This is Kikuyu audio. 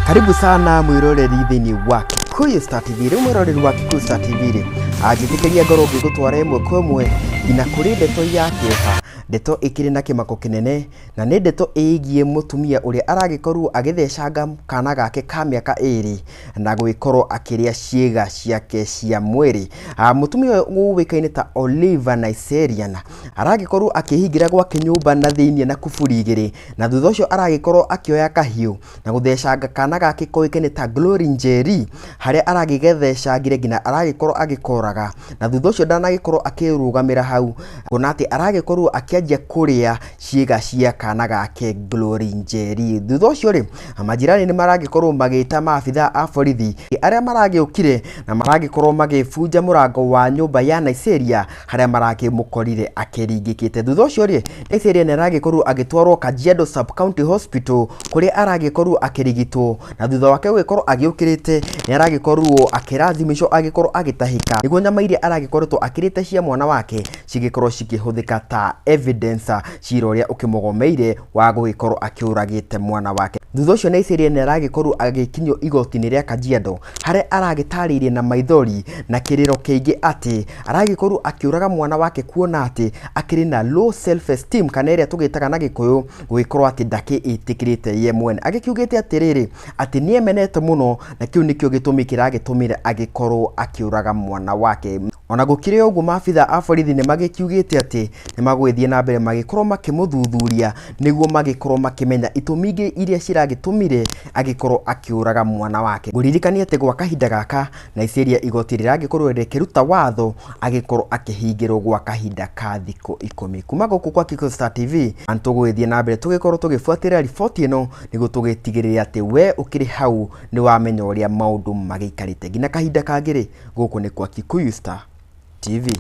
Karibu sana mwiroreri thĩinĩ wa Kikuyu Star TV. Rĩu mwĩroreri wa Kikuyu Star TV rĩ, anjĩtĩkĩria ngorwo ngĩgũtwara ĩmwe kwa ĩmwe nginya kũrĩ ndeto ya kĩeha, ndeto ĩkĩrĩ na kĩmako kĩnene, na nĩ ndeto ĩgiĩ mũtumia ũrĩa aragĩkorwo agĩthecanga kana gake ka mĩaka ĩrĩ na gũgĩkorwo akĩrĩa ciĩga ciake cia mwĩrĩ. Mũtumia ũyũ ũĩkaine ta Oliver Naiserian aragĩkorwo akĩhingĩra gwake nyũmba na thĩiniĩ na kuburi igĩrĩ, na thutha ũcio aragĩkorwo akĩoya kahiũ na gũthecanga kana gake koĩkaine ta Glory Njeri, harĩa aragĩgethecangire nginya aragĩkorwo agĩkoraga, na thutha ũcio ndanagĩkorwo akĩrũgamĩra hau, kuona atĩ aragĩkorwo akĩanjia kũrĩa ciĩga cia kana gake Glory Njeri. Thutha ũcio rĩ, majirani nĩ maragĩkorwo magĩta maabitha a borithi arĩa maragĩũkire na maragĩkorwo magĩbunja mũrango wa nyũmba ya Nigeria harĩa marakĩmũkorire akĩringĩkĩte. Thutha ũcio rĩ, Nigeria nĩ aragĩkorwo agĩtwarwo Kajiado Sub County Hospital kũrĩa aragĩkorwo akĩrigitwo, na thutha wake gũgĩkorwo agĩũkĩrĩte nĩ aragĩkorwo akĩrathimĩcwo agĩkorwo agĩtahĩka nĩguo nyama iria aragĩkoretwo akĩrĩte cia mwana wake cigĩkorwo cikĩhũthĩka ta evidence cira ũrĩa ũkĩmũgomeire wa gũgĩkorwo akĩũragĩte mwana wake. Thutha ũcio Nigeria nĩ aragĩkorwo agĩkinyio igoti-inĩ rĩa Kajiado harĩa aragĩtarĩirie na maithori na kĩrĩro kĩingĩ atĩ aragĩkorwo akĩũraga mwana wake kuona atĩ akĩrĩ na low self esteem, kana ĩrĩa tũgĩtaga na Gĩkũyũ gũgĩkorwo atĩ ndakĩĩtĩkĩrĩte ye mwene. Agĩkiugĩte atĩrĩrĩ, atĩ nĩemenete mũno na kĩu nĩkĩo gĩtũmi kĩragĩtũmire agĩkorwo akĩũraga mwana wake. Ona gũkĩrĩ ũguo, maabitha a borithi nĩ magĩkiugĩte atĩ nĩ magũgĩthiĩ na mbere magĩkorwo makĩmũthuthuria nĩguo magĩkorwo makĩmenya itũmi ingĩ iria ciragĩtũmire agĩkorwo akĩũraga mwana wake. Ngũririkanie atĩ gwa kahinda gaka Nigeria igoti rĩragĩkorwo rĩkĩruta watho agĩkorwo akĩhingĩrwo gwa kahinda ka thikũ 10. Kuma gũkũ kwa Kikuyu Star TV, na tũgũgĩthiĩ na mbere tũgĩkorwo tũgĩbuatĩrĩra riboti ĩno nĩguo tũgĩtigĩrĩre atĩ we ũkĩrĩ hau nĩ wamenya ũrĩa maũndũ magĩikarĩte. Nginya kahinda kangĩ rĩ, gũkũ nĩ kwa Kikuyu Star TV.